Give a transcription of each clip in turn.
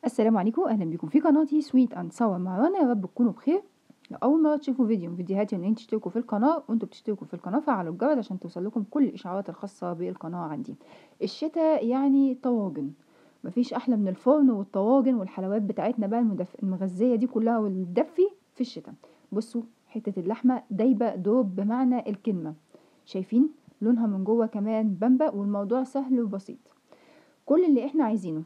السلام عليكم، اهلا بكم في قناتي Sweet and Sour مع رنا. يا رب تكونوا بخير. لو اول مرة تشوفوا فيديو من فيديوهاتي ان تشتركوا في القناة، وانتوا بتشتركوا في القناة فعلوا الجرس عشان توصل لكم كل الاشعارات الخاصة بالقناة عندي. الشتاء يعني طواجن، مفيش احلى من الفرن والطواجن والحلويات بتاعتنا بقى المغذية دي كلها والدفي في الشتاء. بصوا حتة اللحمة دايبه دوب بمعنى الكلمة، شايفين لونها من جوه كمان بامبا، والموضوع سهل وبسيط. كل اللي احنا عايزينه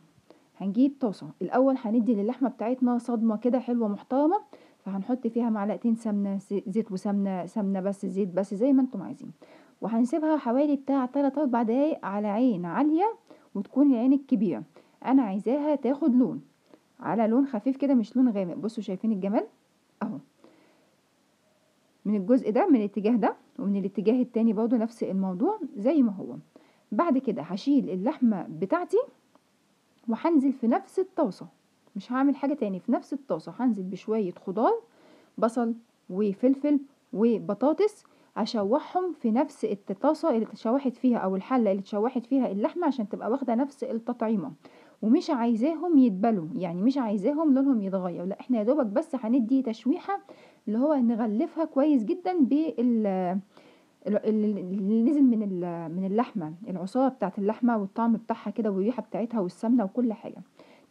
هنجيب طاسه الاول، هندي للحمه بتاعتنا صدمة كده حلوة محترمه، فهنحط فيها معلقتين سمنه، زيت وسمنه، سمنه بس زيت بس زي ما انتم عايزين، وهنسيبها حوالي بتاع 3 4 دقايق على عين عالية، وتكون العين الكبيرة. انا عايزاها تاخد لون، على لون خفيف كده مش لون غامق. بصوا شايفين الجمال اهو، من الجزء ده من الاتجاه ده ومن الاتجاه التاني برضو نفس الموضوع زي ما هو. بعد كده هشيل اللحمة بتاعتي وهنزل في نفس الطاسه، مش هعمل حاجة تاني، في نفس الطاسه هنزل بشوية خضار، بصل وفلفل وبطاطس، هشوحهم في نفس الطاسه اللي اتشوحت فيها او الحلة اللي اتشوحت فيها اللحمة عشان تبقى واخده نفس التطعيمه، ومش عايزاهم يتبلوا، يعني مش عايزاهم لونهم يتغير، لا احنا يا دوبك بس هندي تشويحه اللي هو نغلفها كويس جدا بال اللي نزل من اللحمة، العصاره بتاعت اللحمة والطعم بتاعها كده والريحه بتاعتها والسمنه وكل حاجة.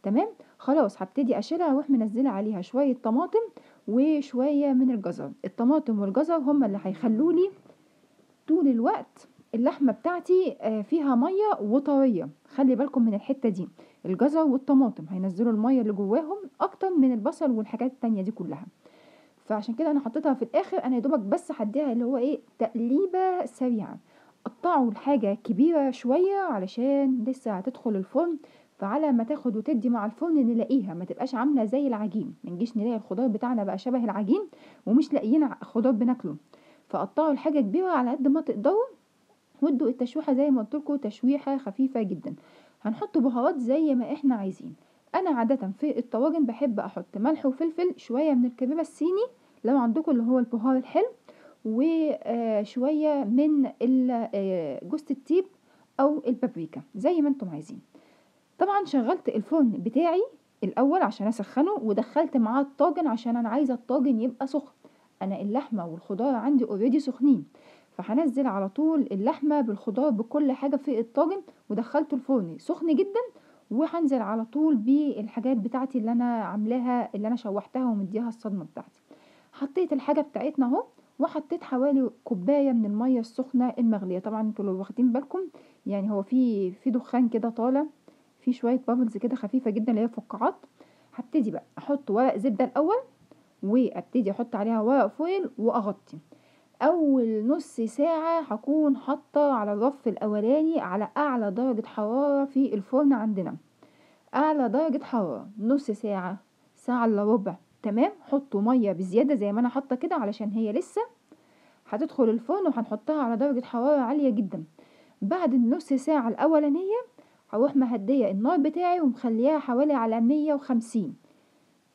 تمام خلاص هبتدي اشيلها واروح منزله عليها شوية طماطم وشوية من الجزر. الطماطم والجزر هما اللي هيخلوا لي طول الوقت اللحمة بتاعتي فيها مية وطريه. خلي بالكم من الحتة دي، الجزر والطماطم هينزلوا المية اللي جواهم اكتر من البصل والحاجات التانية دي كلها، فعشان كده انا حطيتها في الاخر. انا يا دوبك بس هديها اللي هو ايه، تقليبه سريعة. قطعوا الحاجة كبيرة شوية علشان لسه هتدخل الفرن، فعلى ما تاخد وتدي مع الفرن نلاقيها ما تبقاش عامله زي العجين، ما نجيش نلاقي الخضار بتاعنا بقى شبه العجين ومش لاقيين خضار بناكله. فقطعوا الحاجة كبيرة على قد ما تقدروا، وادوا التشويحه زي ما قلت لكم تشويحه خفيفة جدا. هنحط بهارات زي ما احنا عايزين. انا عادة في الطواجن بحب احط ملح وفلفل، شوية من الكبيبه الصيني لو عندكم اللي هو البهار الحلو، وشوية من جوزة الطيب او البابريكا زي ما انتم عايزين. طبعا شغلت الفرن بتاعي الاول عشان اسخنه، ودخلت معاه الطاجن عشان انا عايزه الطاجن يبقى سخن. انا اللحمة والخضار عندي already سخنين، فهنزل على طول اللحمة بالخضار بكل حاجة في الطاجن، ودخلته الفرن سخن جدا، وهنزل على طول بالحاجات بتاعتي اللي انا عاملاها اللي انا شوحتها ومديها الصدمة بتاعتي. حطيت الحاجة بتاعتنا اهو، وحطيت حوالي كوباية من المية السخنة المغليه. طبعا انتوا لو واخدين بالكم يعني هو في دخان كده طالع، في شوية bubbles كده خفيفة جدا اللي هي فقاعات. هبتدي بقى احط ورق زبدة الاول، وابتدي احط عليها ورق foil واغطي. اول نص ساعة هكون حاطه على الرف الاولاني على اعلى درجه حرارة في الفرن عندنا، اعلى درجه حرارة نص ساعة، ساعة الا ربع. تمام، حطوا مية بزيادة زي ما انا حاطه كده علشان هي لسه هتدخل الفرن، وهنحطها على درجه حرارة عالية جدا. بعد النص ساعة الاولانية هروح مهديه النار بتاعي ومخليها حوالي على 150،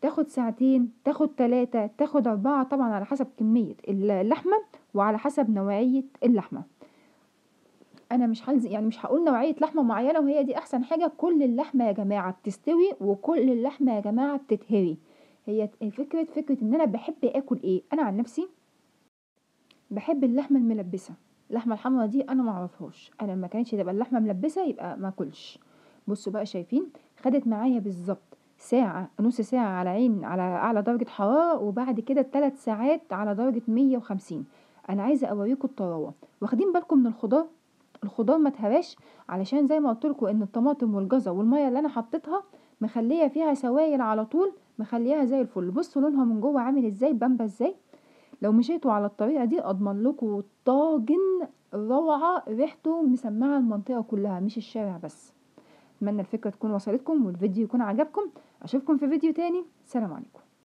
تاخد ساعتين، تاخد 3، تاخد 4، طبعا على حسب كمية اللحمة وعلى حسب نوعية اللحمة. انا مش هلزق يعني مش هقول نوعية لحمه معينة وهي دي احسن حاجة. كل اللحمة يا جماعة بتستوي، وكل اللحمة يا جماعة بتتهري. هي فكرة ان انا بحب اكل ايه. انا عن نفسي بحب اللحمة الملبسه، اللحمة الحمراء دي انا ما اعرفهاش، انا ما كانتش تبقى اللحمة ملبسه يبقى ما اكلش. بصوا بقى شايفين خدت معايا بالظبط ساعة، نص ساعة على عين على اعلى درجه حرارة، وبعد كده 3 ساعات على درجه 150. انا عايزه اوريكم الطراوه. واخدين بالكم من الخضار؟ الخضار ما اتهراش علشان زي ما قلت لكم ان الطماطم والجزر والمية اللي انا حطيتها مخليه فيها سوائل على طول، مخليها زي الفل. بصوا لونها من جوه عامل ازاي، بامبا ازاي. لو مشيتوا على الطريقة دي اضمن لكم طاجن روعه، ريحته مسمعه المنطقة كلها مش الشارع بس. اتمنى الفكرة تكون وصلتكم والفيديو يكون عجبكم. اشوفكم في فيديو تاني. سلام عليكم.